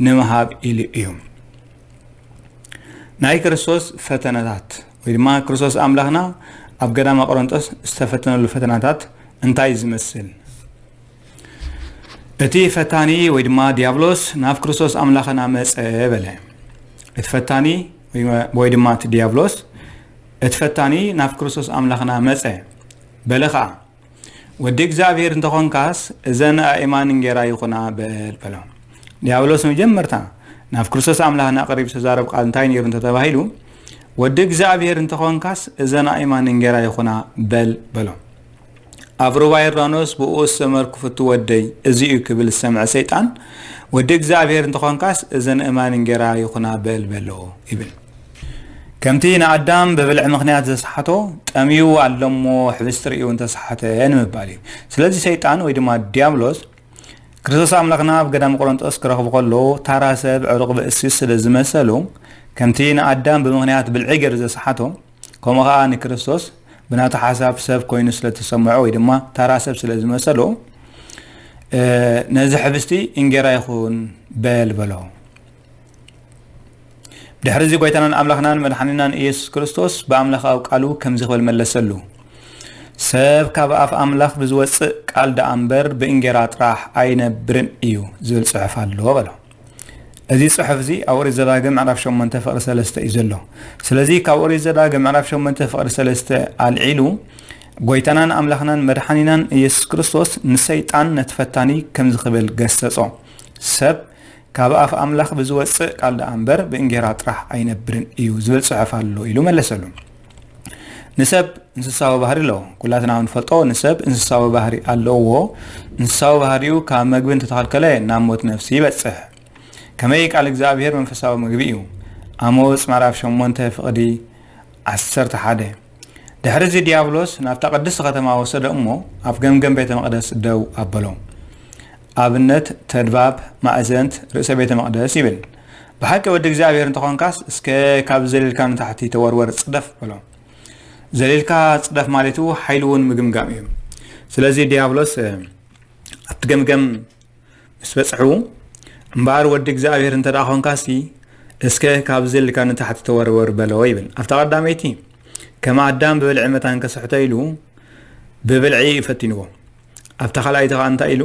ንምሃብ ኢሉ እዩ። ናይ ክርስቶስ ፈተነታት ወይ ድማ ክርስቶስ ኣምላኽና ኣብ ገዳመ ቆሮንጦስ ዝተፈተነሉ ፈተናታት እንታይ ዝመስል? እቲ ፈታኒ ወይ ድማ ዲያብሎስ ናብ ክርስቶስ ኣምላኽና መጸ በለ። እቲ ፈታኒ ወይ ድማ እቲ ዲያብሎስ እቲ ፈታኒ ናብ ክርስቶስ ኣምላኽና መጸ በለ ኸኣ፣ ወዲ እግዚኣብሔር እንተኾንካስ እዘን ኣእማን እንጌራ ይኹና በል በሎ። ዲያብሎስ መጀመርታ ናብ ክርስቶስ ኣምላኽና ቀሪቡ ዝተዛረብ ቃል እንታይ ነይሩ እንተተባሂሉ፣ ወዲ እግዚኣብሔር እንተኾንካስ እዘን ኣእማን እንጌራ ይኹና በል በሎ። ኣብ ሩባ ዮርዳኖስ ብኡ ዝሰመርኩ ፍቱ ወደይ እዚ እዩ ክብል ዝሰምዐ ሰይጣን፣ ወዲ እግዚኣብሔር እንተኾንካስ እዘን እማን እንጌራ ይኹና በል በሎ ይብል። ከምቲ ንኣዳም ብብልዒ ምኽንያት ዘስሓቶ፣ ጠምዩ ኣሎ እሞ ሕብስቲ ርእዩ እንተሰሓተ ንምባል እዩ። ስለዚ ሰይጣን ወይ ድማ ዲያብሎስ ክርስቶስ ኣምላኽና ኣብ ገዳም ቆሮንጦስ ክረኽቡ ከሎ ታራ ሰብ ዕሩቕ ብእሲ ስለ ዝመሰሉ፣ ከምቲ ንኣዳም ብምኽንያት ብልዒ ገይሩ ዘስሓቶ፣ ከምኡ ኸኣ ንክርስቶስ ብናቱ ሓሳብ ሰብ ኮይኑ ስለ ተሰምዖ ወይ ድማ ታራ ሰብ ስለ ዝመሰሎ፣ ነዚ ሕብስቲ እንጌራ ይኹን በል በሎ። ድሕሪ እዚ ጎይታናን ኣምላኽናን መድሓኒናን ኢየሱስ ክርስቶስ ብኣምላኻዊ ቃሉ ከምዚ ክብል መለሰሉ፣ ሰብ ካብ ኣፍ ኣምላኽ ብዝወጽእ ቃል ደኣ እምበር ብእንጌራ ጥራሕ ኣይነብርን እዩ ዝብል ጽሑፍ ኣሎ በሎ። እዚ ጽሑፍ እዚ ኣብ ኦሪት ዘዳግም ምዕራፍ ሸሞንተ ፍቕሪ ሰለስተ እዩ ዘሎ። ስለዚ ካብ ኦሪት ዘዳግም ምዕራፍ ሸሞንተ ፍቕሪ ሰለስተ ኣልዒሉ ጎይታናን ኣምላኽናን መድሓኒናን ኢየሱስ ክርስቶስ ንሰይጣን ነቲ ፈታኒ ከምዚ ክብል ገሰጾ፣ ሰብ ካብ ኣፍ ኣምላኽ ብዝወጽእ ቃል ደኣ እምበር ብእንጌራ ጥራሕ ኣይነብርን እዩ ዝብል ጽሑፍ ኣሎ ኢሉ መለሰሉ። ንሰብ እንስሳዊ ባህሪ ኣለዎ። ኩላትና ንፈልጦ ንሰብ እንስሳዊ ባህሪ ኣለዎ። እንስሳዊ ባህሪኡ ካብ መግቢ እንተተኸልከለ ናብ ሞት ነፍሲ ይበጽሕ። ከመይ ቃል እግዚኣብሔር መንፈሳዊ ምግቢ እዩ። ኣሞጽ ምዕራፍ ሸሞንተ ፍቕዲ ዓሰርተ ሓደ። ድሕሪ እዚ ዲያብሎስ ናብታ ቅድስቲ ከተማ ወሰዶ እሞ ኣብ ገምገም ቤተ መቕደስ ደው ኣበሎ። ኣብነት ተድባብ ማእዘንት ርእሰ ቤተ መቕደስ ይብል። ብሓቂ ወዲ እግዚኣብሔር እንተኾንካስ እስከ ካብ ዘሊልካ ንታሕቲ ተወርወር ጽደፍ በሎ። ዘሊልካ ጽደፍ ማለቱ ሓይሉ እውን ምግምጋም እዩ። ስለዚ ዲያብሎስ ኣብቲ ገምገም ምስ በጽሑ፣ እምበኣር ወዲ እግዚኣብሔር እንተ ደኣ ኾንካሲ እስከ ካብ ዘሊልካ ንታሕቲ ተወርወር በሎ ይብል። ኣብታ ቀዳመይቲ ከም ኣዳም ብብልዒ መታን ከስሕቶ ኢሉ ብብልዒ ፈቲንዎ። ኣብታ ካልኣይቲ ኸኣ እንታይ ኢሉ?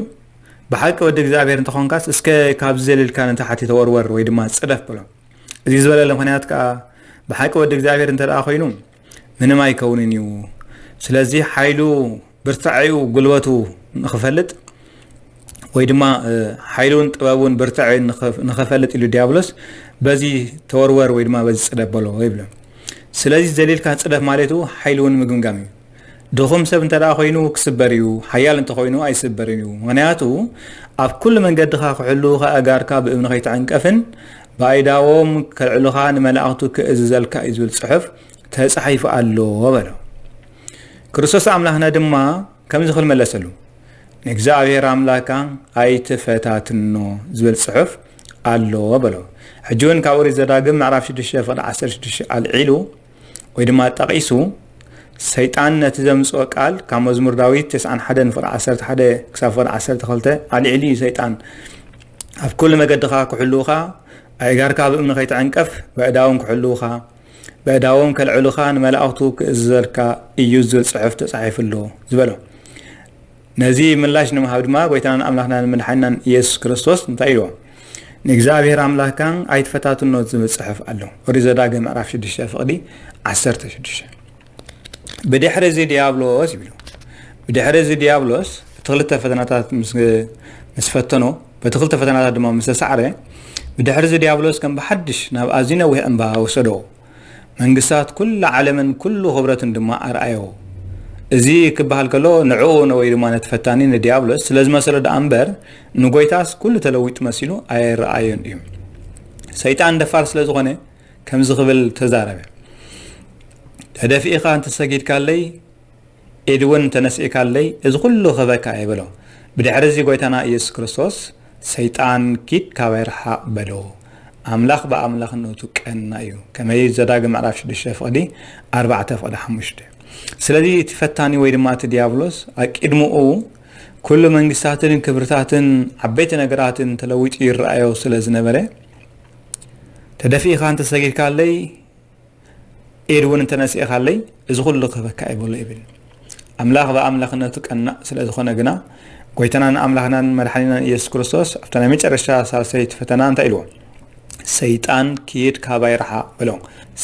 ብሓቂ ወዲ እግዚኣብሔር እንተኾንካስ፣ እስከ ካብዚ ዘሊልካ ንታሕቲ ተወርወር ወይ ድማ ጽደፍ በሎ። እዚ ዝበለለ ምኽንያት ከኣ፣ ብሓቂ ወዲ እግዚኣብሔር እንተ ደኣ ኮይኑ፣ ምንም ኣይከውንን እዩ። ስለዚ ሓይሉ፣ ብርታዐኡ፣ ጉልበቱ ንኽፈልጥ፣ ወይ ድማ፣ እ፣ ሓይሉን ጥበቡን ብርታዐኡን ንኸ-፣ ንኸፈልጥ ኢሉ ዲያብሎስ በዚ ተወርወር ወይ ድማ በዚ ጽደፍ በሎ ይብሎ። ስለዚ ዘሊልካ ጽደፍ ማለቱ ሓይሉ እውን ምግምጋም እዩ። ድኹም ሰብ እንተ ደኣ ኮይኑ ክስበር እዩ፣ ሓያል እንተ ኮይኑ ኣይስበርን እዩ። ምኽንያቱ ኣብ ኩሉ መንገድኻ ክሕልዉኻ፣ ኣእጋርካ ብእምኒ ከይትዕንቀፍን ብኣእዳዎም ከልዕሉኻ ንመላእኽቱ ክእዝዘልካ እዩ ዝብል ጽሑፍ ተጻሒፉ ኣሎ በሎ። ክርስቶስ ኣምላኽና ድማ ከምዚ ክብል መለሰሉ፣ "ንእግዚኣብሔር ኣምላካ ኣይትፈታትኖ" ዝብል ጽሑፍ ኣሎ በሎ። ሕጂ እውን ካብ ኦሪት ዘዳግም ምዕራፍ ሽዱሽተ ፍቕዲ ዓሰርተ ሽዱሽተ ኣልዒሉ ወይ ድማ ጠቒሱ፣ ሰይጣን ነቲ ዘምጽኦ ቃል ካብ መዝሙር ዳዊት ተስዓን ሓደን ፍቕዲ ዓሰርተ ሓደ ክሳብ ፍቕዲ ዓሰርተ ክልተ ኣልዒሉ እዩ። ሰይጣን ኣብ ኩሉ መገድኻ ክሕልውኻ፣ ኣእጋርካ ብእምኒ ከይትዕንቀፍ፣ በእዳዎም ክሕልውኻ፣ በእዳዎም ከልዕሉኻ፣ ንመላእኽቱ ክእዝዘልካ እዩ ዝብል ጽሑፍ ተጻሒፉ ኣሎ ዝበሎ። ነዚ ምላሽ ንምሃብ ድማ ጎይታናን ኣምላኽናን መድሓኒናን ኢየሱስ ክርስቶስ እንታይ ኢልዎ? "ንእግዚኣብሔር ኣምላኽካ ኣይትፈታትኖ" ዝብል ጽሑፍ ኣሎ። ኦሪት ዘዳግም ምዕራፍ ሽዱሽተ ፍቕዲ ዓሰርተ ሽዱሽተ። ብድሕሪ እዚ ዲያብሎስ ይብሉ። ብድሕሪ እዚ ዲያብሎስ እቲ ክልተ ፈተናታት ምስ፣ ምስ ፈተኖ፣ በቲ ክልተ ፈተናታት ድማ ምስ ተሳዕረ፣ ብድሕሪ እዚ ዲያብሎስ ከም ብሓድሽ ናብ ኣዝዩ ነዊሕ እምባ ወሰዶ። መንግስታት ኩላ ዓለምን ኩሉ ክብረትን ድማ ኣርኣዮ። እዚ ክበሃል ከሎ ንዕኡ ነ-፣ ወይ ድማ ነቲ ፈታኒ ንዲያብሎስ ስለ ዝመሰሎ ደኣ እምበር ንጎይታስ ኩሉ ተለዊጡ መሲሉ ኣይረኣዮን እዩ። ሰይጣን ደፋር ስለ ዝኾነ ከምዚ ክብል ተዛረበ። "ተደፊእኻ እንተሰጊድካለይ፣ ኢድ እውን እንተነስኢካለይ፣ እዚ ኩሉ ክህበካ እየ" በሎ። ብድሕሪ እዚ ጎይታና ኢየሱስ ክርስቶስ፣ "ሰይጣን ኪድ ካባይ ርሓቕ" በሎ። ኣምላኽ ብኣምላኽነቱ ቀና እዩ። ከመይ ዘዳግም ምዕራፍ ሽዱሽተ ፍቕዲ ኣርባዕተ ፍቕዲ ሓሙሽተ። ስለዚ እቲ ፈታኒ ወይ ድማ እቲ ዲያብሎስ ኣቂድምኡ ኩሉ መንግስታትን ክብርታትን ዓበይቲ ነገራትን ተለዊጡ ይረኣዮ ስለ ዝነበረ፣ "ተደፊእኻ እንተሰጊድካለይ፣ ኢድ እውን እንተነሲእኻለይ፣ እዚ ኩሉ ክህበካ እየ" በሎ ይብል። ኣምላኽ ብኣምላኽነቱ ቀናእ ስለ ዝኾነ ግና፣ ጎይታናን ኣምላኽናን መድሓኒናን ኢየሱስ ክርስቶስ ኣብታ ናይ መጨረሻ ሳልሰይቲ ፈተና እንታይ ኢልዎ? "ሰይጣን ኪድ ካባይ ርሓቕ" በሎ።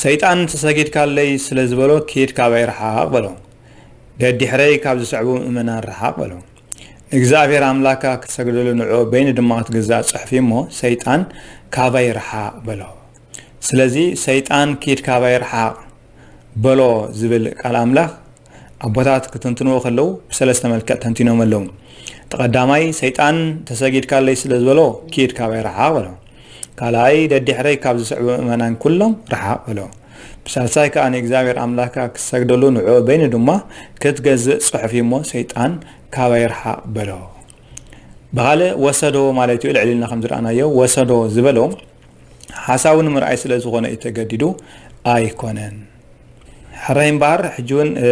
ሰይጣን ተሰጊድካለይ ስለ ዝበሎ፣ "ኪድ ካባይ ርሓቕ" በሎ። "ደድሕረይ ካብ ዝስዕቡ ምእመናን ርሓቕ" በሎ። "ንእግዚኣብሔር ኣምላካ ክትሰግደሉ ንዕኡ በይኑ ድማ ክትግዛእ ጽሑፍ እዩ እሞ፣ ሰይጣን ካባይ ርሓቕ" በሎ። ስለዚ ሰይጣን ኪድ ካባይ ርሓቕ በሎ ዝብል ቃል ኣምላኽ ኣቦታት ክትንትንዎ ከለዉ ብሰለስተ መልክዕ ተንቲኖም ኣለዉ። እቲ ቀዳማይ ሰይጣን ተሰጊድካለይ ስለ ዝበሎ ኪድ ካባይ ርሓቕ በሎ። ካልኣይ ደድሕረይ ካብ ዝስዕቡ ምእመናን ኩሎም ርሓቕ በሎ። ብሳልሳይ ከኣ ንእግዚኣብሔር ኣምላኽካ ክትሰግደሉ ንዕኡ በይኑ ድማ ክትገዝእ ጽሑፍ እዩ እሞ ሰይጣን ካባይ ርሓቕ በሎ። ብኻልእ ወሰዶ ማለት እዩ፣ ልዕል ኢልና ከም ዝረኣናዮ ወሰዶ ዝበሎ ሓሳቡ ንምርኣይ ስለ ዝኾነ እዩ ተገዲዱ ኣይኮነን። ሕራይ እምበኣር፣ ሕጂ እውን፣ እ፣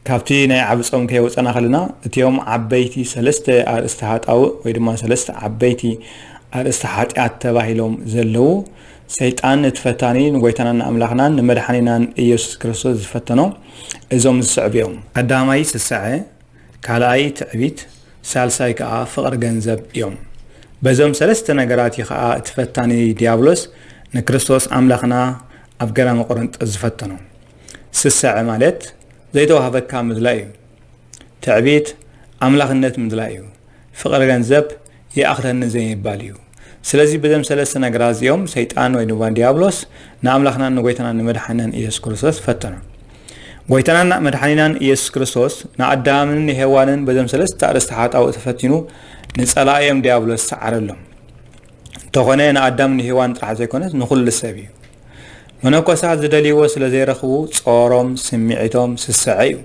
ካብቲ ናይ ዓቢ ጾም ከየውጸና ከለና፣ እቲኦም ዓበይቲ ሰለስተ ኣርእስቲ ሃጣውእ ወይ ድማ ሰለስተ ዓበይቲ ኣርእስቲ ሓጢኣት ተባሂሎም ዘለዉ፣ ሰይጣን እቲ ፈታኒ ንጎይታናን ንኣምላኽናን ንመድሓኒናን ኢየሱስ ክርስቶስ ዝፈተኖ እዞም ዝስዕቡ እዮም። ቀዳማይ ስስዐ፣ ካልኣይ ትዕቢት፣ ሳልሳይ ከኣ ፍቕሪ ገንዘብ እዮም። በዞም ሰለስተ ነገራት እዩ ከኣ እቲ ፈታኒ ዲያብሎስ ንክርስቶስ ኣምላኽና ኣብ ገዳመ ቆረንጦስ ዝፈተኖ። ስስዐ ማለት ዘይተዋህበካ ምድላይ እዩ። ትዕቢት ኣምላኽነት ምድላይ እዩ። ፍቕሪ ገንዘብ ይኣኽለኒ ዘይምባል እዩ። ስለዚ በዞም ሰለስተ ነገራት እዚኦም ሰይጣን ወይ ድማ ዲያብሎስ ንኣምላኽናን ንጎይታናን ንመድሓኒናን ኢየሱስ ክርስቶስ ፈተኖ። ጎይታናን መድሓኒናን ኢየሱስ ክርስቶስ ንኣዳምን ንሄዋንን በዞም ሰለስተ ኣርእስቲ ሓጣውእ ተፈቲኑ ንጸላኢኦም ዲያብሎስ ሰዓረሎም። እንተኾነ ንኣዳም ንሄዋን ጥራሕ ዘይኮነስ ንኹሉ ሰብ እዩ። መነኮሳት ዝደልይዎ ስለ ዘይረኽቡ ጾሮም፣ ስምዒቶም ስስዐ እዩ።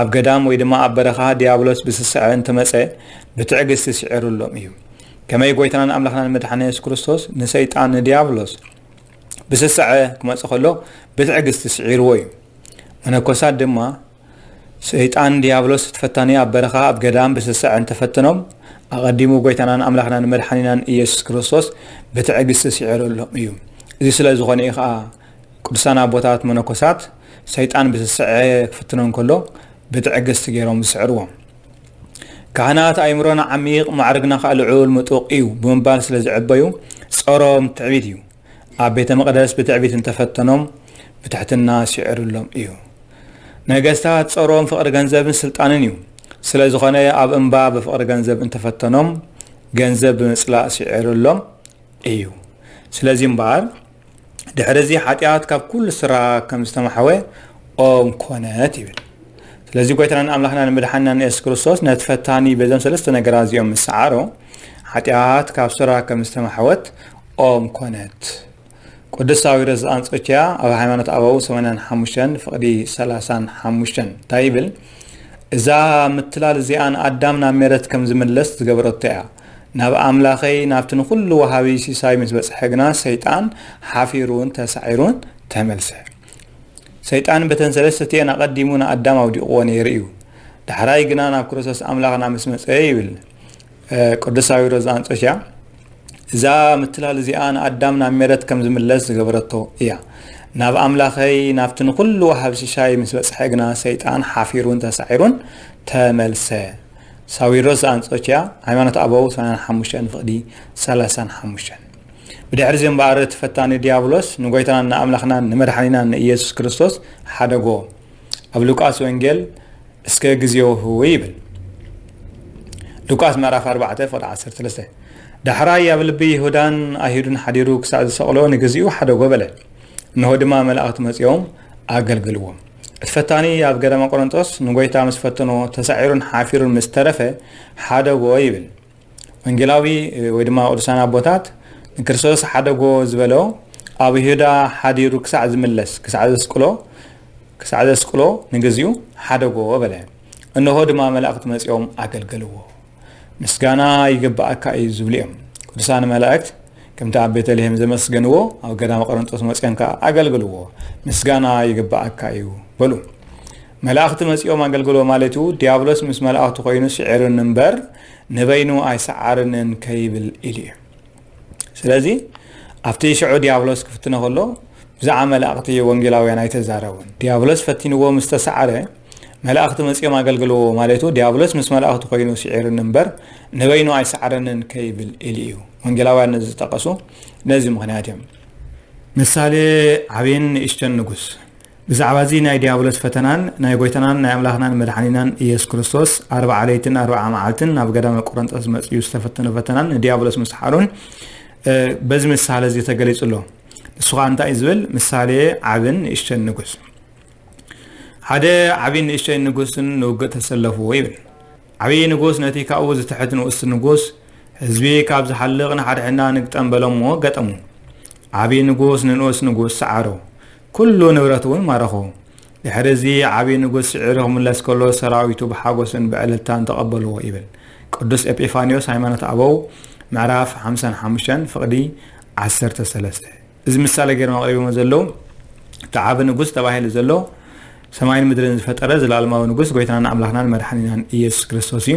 ኣብ ገዳም ወይ ድማ ኣብ በረኻ ዲያብሎስ ብስስዐ እንተመጸ ብትዕግስቲ ስዒሩሎም እዩ። ከመይ ጎይታናን ኣምላኽናን መድሓኒና የሱስ ክርስቶስ ንሰይጣን ንዲያብሎስ ብስስዐ ክመጽእ ከሎ ብትዕግስቲ ስዒርዎ እዩ። መነኮሳት ድማ ሰይጣን ዲያብሎስ እቲ ፈታኒ ኣብ በረኻ ኣብ ገዳም ብስስዐ እንተፈተኖም ኣቐዲሙ ጎይታናን ኣምላኽናን መድሓኒናን ኢየሱስ ክርስቶስ ብትዕግስቲ ስዒሩሎም እዩ። እዚ ስለ ዝኾነ እዩ ኸኣ ቅዱሳን ኣቦታት መነኮሳት ሰይጣን ብስስዐ ክፍትኖም ከሎ ብትዕግስቲ ገይሮም ዝስዕርዎ። ካህናት ኣእምሮና ዓሚቕ፣ ማዕርግና ከኣ ልዑል ምጡቕ እዩ ብምባል ስለ ዝዕበዩ፣ ጾሮም ትዕቢት እዩ። ኣብ ቤተ መቕደስ ብትዕቢት እንተፈተኖም፣ ብትሕትና ስዒሩሎም እዩ። ነገስታት ጾሮም ፍቕሪ ገንዘብን ስልጣንን እዩ። ስለ ዝኾነ ኣብ እምባ ብፍቕሪ ገንዘብ እንተፈተኖም፣ ገንዘብ ብምጽላእ ስዒሩሎም እዩ። ስለዚ እምበኣር ድሕሪ እዚ ሓጢኣት ካብ ኩሉ ስራ ከም ዝተማሕወ ኦም ኮነት ይብል። ስለዚ ጎይታናን ኣምላኽናን መድሓኒናን የሱስ ክርስቶስ ነቲ ፈታኒ በዞም ሰለስተ ነገራት እዚኦም ምስ ሰዓሮ፣ ሓጢኣት ካብ ስራ ከም ዝተማሕወት ኦም ኮነት። ቅዱስ ሳዊሮስ ዘኣንጾኪያ ኣብ ሃይማኖት ኣበው ሰማንያን ሓሙሽተን ፍቕዲ ሰላሳን ሓሙሽተን እንታይ ይብል? እዛ ምትላል እዚኣ ንኣዳም ናብ ሜረት ከም ዝምለስ ዝገበረቶ እያ። ናብ ኣምላኸይ ናብቲ ንኹሉ ወሃቢ ሲሳይ ምስ በጽሐ ግና ሰይጣን ሓፊሩን ተሳዒሩን ተመልሰ። ሰይጣን በተን ሰለስተ እቲኤን ኣቐዲሙ ንኣዳም ኣውዲቕዎ ነይሩ እዩ። ዳሕራይ ግና ናብ ክርስቶስ ኣምላኽና ምስ መጸ ይብል። ቅዱስ ሳዊሮስ ዘኣንጾሽያ፣ እዛ ምትላል እዚኣ ንኣዳም ናብ ሜረት ከም ዝምለስ ዝገበረቶ እያ። ናብ ኣምላኸይ ናብቲ ንኹሉ ወሃብ ሽሻይ ምስ በጽሐ ግና ሰይጣን ሓፊሩን ተሳዒሩን ተመልሰ። ሳዊሮስ ዘኣንጾችያ፣ ሃይማኖት ኣበው ሰማንያን ሓሙሽተን ፍቕዲ ሰላሳን ሓሙሽተን። ብድሕሪ እዚ እምበኣር እቲ ፈታኒ ዲያብሎስ ንጎይታናን ንኣምላኽናን ንመድሓኒናን ንኢየሱስ ክርስቶስ ሓደጎ። ኣብ ሉቃስ ወንጌል እስከ ግዜኡ ህው ይብል። ሉቃስ ምዕራፍ ኣርባዕተ ፍቕዲ ዓሰርተ ሰለስተ። ዳሕራይ ኣብ ልቢ ይሁዳን ኣይሁድን ሓዲሩ ክሳዕ ዝሰቕሎ ንግዚኡ ሓደጎ በለ። እንሆ ድማ መላእኽቲ መጺኦም ኣገልግልዎ። እቲ ፈታኒ ኣብ ገዳመ ቆሮንጦስ ንጎይታ ምስ ፈተኖ ተሳዒሩን ሓፊሩን ምስ ተረፈ ሓደጎ ይብል። ወንጌላዊ ወይ ድማ ቅዱሳን ኣቦታት ንክርስቶስ ሓደጎ ዝበሎ ኣብ ይሁዳ ሓዲሩ ክሳዕ ዝምለስ ክሳዕ ዘስቅሎ ክሳዕ ዘስቅሎ ንግዚኡ ሓደጎ በለ። እንሆ ድማ መላእኽቲ መጺኦም ኣገልገልዎ። ምስጋና ይግብኣካ እዩ ዝብሉ እዮም። ቅዱሳን መላእክት ከምቲ ኣብ ቤተልሔም ዘመስገንዎ ኣብ ገዳመ ቆሮንጦስ መጺኦም ከኣ ኣገልግልዎ። ምስጋና ይግብኣካ እዩ በሉ። መላእኽቲ መጺኦም ኣገልግልዎ ማለቱ ዲያብሎስ ምስ መላእኽቱ ኮይኑ ስዒሩኒ እምበር ንበይኑ ኣይሰዓርንን ከይብል ኢሉ እዩ። ስለዚ ኣብቲ ሽዑ ዲያብሎስ ክፍትኖ ከሎ ብዛዕባ መላእኽቲ ወንጌላውያን ኣይተዛረቡን። ዲያብሎስ ፈቲንዎ ምስ ተሰዓረ መላእኽቲ መጺኦም ኣገልግልዎ ማለቱ ዲያብሎስ ምስ መላእኽቱ ኮይኑ ስዒሩኒ እምበር ንበይኑ ኣይሰዓረንን ከይብል ኢሉ እዩ። ወንጌላውያን ነዚ ዝጠቐሱ ነዚ ምኽንያት እዮም። ምሳሌ ዓብይን ንእሽተን ንጉስ። ብዛዕባ እዚ ናይ ዲያብሎስ ፈተናን ናይ ጎይታናን ናይ ኣምላኽናን መድሓኒናን ኢየሱስ ክርስቶስ ኣርብዓ ለይትን ኣርብዓ መዓልትን ናብ ገዳመ ቆሮንጦስ መጺኡ ዝተፈተኖ ፈተናን ንዲያብሎስ ምስሓሩን በዚ ምሳሌ እዚ ተገሊጹ ኣሎ። ንሱ ኸኣ እንታይ እዩ ዝብል? ምሳሌ ዓብን ንእሽተን ንጉስ። ሓደ ዓብን ንእሽተን ንጉስን ንውግእ ተሰለፉ ይብል። ዓብዪ ንጉስ ነቲ ካብኡ ዝትሕት ንኡስ ንጉስ፣ ህዝቢ ካብ ዝሓልቕ ንሓድሕድና ንግጠም በሎምዎ ገጠሙ። ዓብዪ ንጉስ ንንኡስ ንጉስ ሰዓሮ፣ ኩሉ ንብረቱ እውን ማረኾ። ድሕሪ እዚ ዓብዪ ንጉስ ስዒሩ ክምለስ ከሎ ሰራዊቱ ብሓጎስን ብዕልልታን ተቐበልዎ ይብል ቅዱስ ኤጲፋንዮስ ሃይማኖት ኣበው ምዕራፍ ሓምሳን ሓሙሽተን ፍቕዲ ዓሰርተ ሰለስተ። እዚ ምሳሌ ገይሮም ኣቕሪቦሞ ዘለዉ እቲ ዓቢ ንጉስ ተባሂሉ ዘሎ ሰማይን ምድርን ዝፈጠረ ዘለኣለማዊ ንጉስ ጎይታናን ኣምላኽናን መድሓኒናን ኢየሱስ ክርስቶስ እዩ።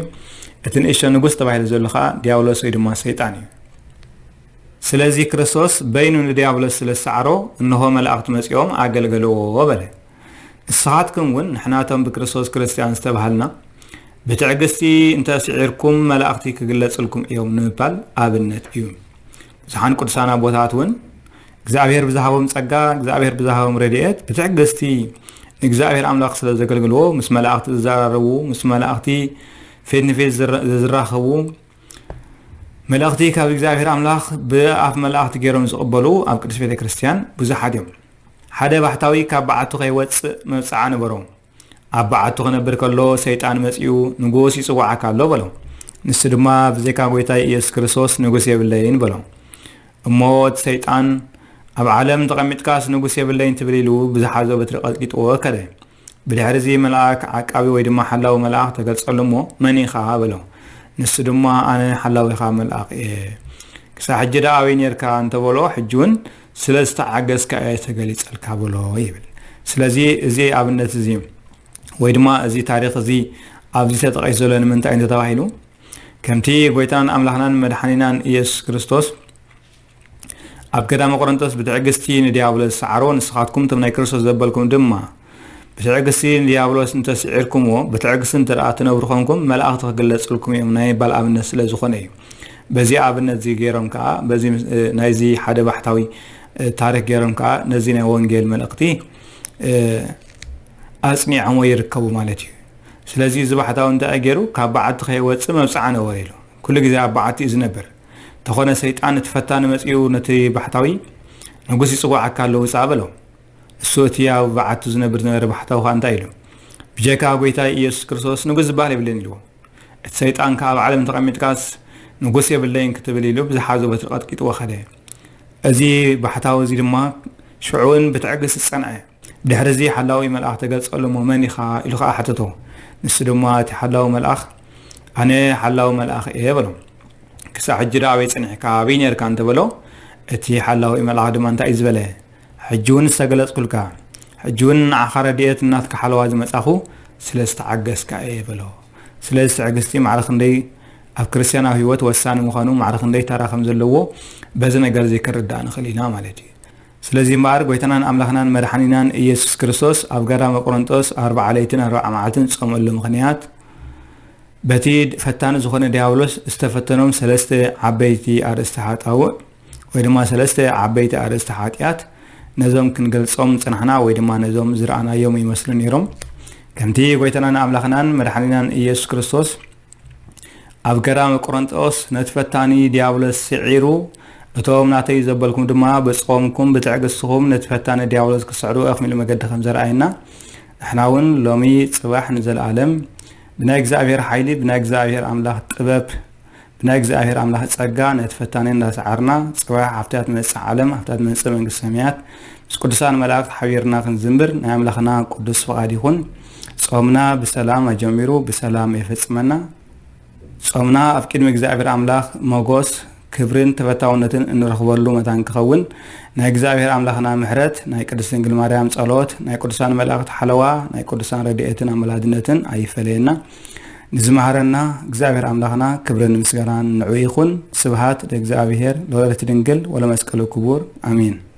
እቲ ንእሽቶ ንጉስ ተባሂሉ ዘሎ ኸኣ ዲያብሎስ ወይ ድማ ሰይጣን እዩ። ስለዚ ክርስቶስ በይኑ ንዲያብሎስ ስለ ዝሰዓሮ እንሆ መላእኽቲ መጺኦም ኣገልገልዎ በለ። ንስኻትኩም እውን ንሕናቶም ብክርስቶስ ክርስትያን ዝተባሃልና ብትዕግስቲ እንተ ስዒርኩም መላእኽቲ ክግለጽልኩም እዮም ንምባል ኣብነት እዩ። ብዙሓን ቅዱሳን ኣቦታት እውን እግዚኣብሔር ብዝሃቦም ጸጋ እግዚኣብሔር ብዝሃቦም ረድኤት ብትዕግስቲ ንእግዚኣብሔር ኣምላኽ ስለ ዘገልግልዎ ምስ መላእኽቲ ዝዘራረቡ ምስ መላእኽቲ ፊት ንፊት ዝራኸቡ መልእኽቲ ካብ እግዚኣብሔር ኣምላኽ ብኣፍ መላእኽቲ ገይሮም ዝቕበሉ ኣብ ቅዱስ ቤተ ክርስቲያን ብዙሓት እዮም። ሓደ ባሕታዊ ካብ በዓቱ ከይወፅእ መብፅዓ ነበሮ። ኣብ በዓቱ ክነብር ከሎ ሰይጣን መፂኡ ንጉስ ይፅዋዓካ ኣሎ በሎ። ንሱ ድማ ብዘይካ ጎይታይ ኢየሱስ ክርስቶስ ንጉስ የብለይን በሎ። እሞ እቲ ሰይጣን ኣብ ዓለም ተቐሚጥካስ ንጉስ የብለይን ትብል ኢሉ ብዝሓዞ በትሪ ቀጥቂጥዎ ከደ። ብድሕሪ እዚ መልኣክ ዓቃቢ ወይ ድማ ሓላዊ መልኣኽ ተገልጸሉ እሞ መን ኢኻ በሎ። ንሱ ድማ ኣነ ሓላዊኻ መልኣኽ እየ። ክሳብ ሕጂ ደኣ ኣበይ ኔርካ እንተበሎ ሕጂ እውን ስለ ዝተዓገስካ እየ ተገሊጸልካ በሎ ይብል። ስለዚ እዚ ኣብነት እዚ ወይ ድማ እዚ ታሪኽ እዚ ኣብዚ ተጠቒሱ ዘሎ ንምንታይ እንተተባሂሉ ከምቲ ጎይታን ኣምላኽናን መድሓኒናን ኢየሱስ ክርስቶስ ኣብ ገዳመ ቆሮንቶስ ብትዕግስቲ ንዲያብሎስ ዝሰዓሮ ንስኻትኩም እቶም ናይ ክርስቶስ ዘበልኩም ድማ ብትዕግስቲ ንዲያብሎስ እንተስዒርኩምዎ፣ ብትዕግስቲ እንተ ደኣ ትነብሩ ኾንኩም፣ መላእኽቲ ክግለጽልኩም እዮም ናይ ምባል ኣብነት ስለ ዝኾነ እዩ። በዚ ኣብነት እዚ ገይሮም ከኣ፣ በዚ ምስ-፣ እ፣ ናይዚ ሓደ ባሕታዊ፣ እ፣ ታሪኽ ገይሮም ከኣ፣ ነዚ ናይ ወንጌል መልእኽቲ፣ እ፣ ኣጽኒዖምዎ ይርከቡ ማለት እዩ። ስለዚ እዚ ባሕታዊ እንታይ ገይሩ? ካብ በዓቲ ከይወጽእ መብጽዓ ነበረ ኢሉ። ኩሉ ግዜ ኣብ በዓቲ እዩ ዝነብር። እንተኾነ ሰይጣን እቲ ፈታኒ መጺኡ ነቲ ባሕታዊ፣ "ንጉስ ይጽውዓካ ኣሎ፣ ውጻእ" በሎ። እሱ እቲ ኣብ በዓቱ ዝነብር ዝነበረ ባሕታዊ ኸኣ እንታይ ኢሉ? "ብጀካ ጐይታይ ኢየሱስ ክርስቶስ ንጉስ ዝበሃል የብለይን" ኢልዎ። እቲ ሰይጣን ከኣ፣ "ኣብ ዓለም ተቐሚጥካስ ንጉስ የብለይን ክትብል" ኢሉ ብዝሓዞ በትሪ ቀጥቂጥዎ ኸደ። እዚ ባሕታዊ እዚ ድማ ሽዑ እውን ብትዕግስቲ ጸንዐ። ድሕሪ እዚ ሓላዊ መልኣኽ ተገልጸሉ እሞ፣ "መን ኢኻ?" ኢሉ ኸኣ ሓተቶ። ንሱ ድማ፣ እቲ ሓላዊ መልኣኽ፣ "ኣነ ሓላዊ መልኣኽ እየ" በሎ። "ክሳዕ ሕጂ ደኣ ኣበይ ጸኒሕካ? ኣበይ ነርካ?" እንተበሎ፣ እቲ ሓላዊ መልኣኽ ድማ እንታይ እዩ ዝበለ? "ሕጂ እውን ዝተገለጽኩልካ፣ ሕጂ እውን ንዓኻ ረድኤት ናትካ ሓለዋ ዝመጻኹ ስለ ዝተዓገስካ እየ" በሎ። ስለዚ ትዕግስቲ ማዕረ ክንደይ ኣብ ክርስትያናዊ ህይወት ወሳኒ ምዃኑ፣ ማዕረ ክንደይ ተራ ከም ዘለዎ በዚ ነገር እዚ ክንርዳእ ንኽእል ኢና ማለት እዩ። ስለዚ እምበኣር ጎይታናን ኣምላኽናን መድሓኒናን ኢየሱስ ክርስቶስ ኣብ ገዳመ ቆሮንጦስ ኣርብዓ ለይትን ኣርብዓ መዓልትን ዝጸመሉ ምኽንያት፣ በቲ ፈታኒ ዝኾነ ዲያብሎስ ዝተፈተኖም ሰለስተ ዓበይቲ ኣርእስቲ ሓጣውእ ወይ ድማ ሰለስተ ዓበይቲ ኣርእስቲ ሓጢኣት፣ ነዞም ክንገልጾም ዝጸናሕና ወይ ድማ ነዞም ዝረኣናዮም ይመስሉ ነይሮም። ከምቲ ጎይታናን ኣምላኽናን መድሓኒናን ኢየሱስ ክርስቶስ ኣብ ገዳመ ቆሮንጦስ ነቲ ፈታኒ ዲያብሎስ ስዒሩ፣ "እቶም ናተይ ዘበልኩም ድማ ብጾምኩም ብትዕግስትኹም ነቲ ፈታኒ ዲያብሎስ ክስዕሩ ኣኽሚሉ መገዲ" ከም ዘርኣየና፣ ንሕና እውን ሎሚ ጽባሕ ንዘለኣለም ብናይ እግዚኣብሔር ሓይሊ፣ ብናይ እግዚኣብሔር ኣምላኽ ጥበብ፣ ብናይ እግዚኣብሔር ኣምላኽ ጸጋ ነቲ ፈታኒ እንዳሰዓርና፣ ጽባሕ ኣብታ ትመጽእ ዓለም፣ ኣብታ ትመጽእ መንግስቲ ሰማያት ምስ ቅዱሳን መላእክት ሓቢርና ክንዝምር ናይ ኣምላኽና ቅዱስ ፍቓድ ይኹን። ጾምና ብሰላም ኣጀሚሩ ብሰላም የፈጽመና። ጾምና ኣብ ቅድሚ እግዚኣብሔር ኣምላኽ መጎስ፣ ክብርን ተፈታውነትን እንረኽበሉ መታን ክኸውን ናይ እግዚኣብሔር ኣምላኽና ምሕረት፣ ናይ ቅድስት ድንግል ማርያም ጸሎት፣ ናይ ቅዱሳን መላእክት ሓለዋ፣ ናይ ቅዱሳን ረድኤትን ኣመላድነትን ኣይፈለየና። ንዝመሃረና እግዚኣብሔር ኣምላኽና ክብርን ምስጋናን ንዑ ይኹን። ስብሃት ለእግዚኣብሔር ወለወላዲቱ ድንግል ወለመስቀሉ ክቡር። ኣሜን።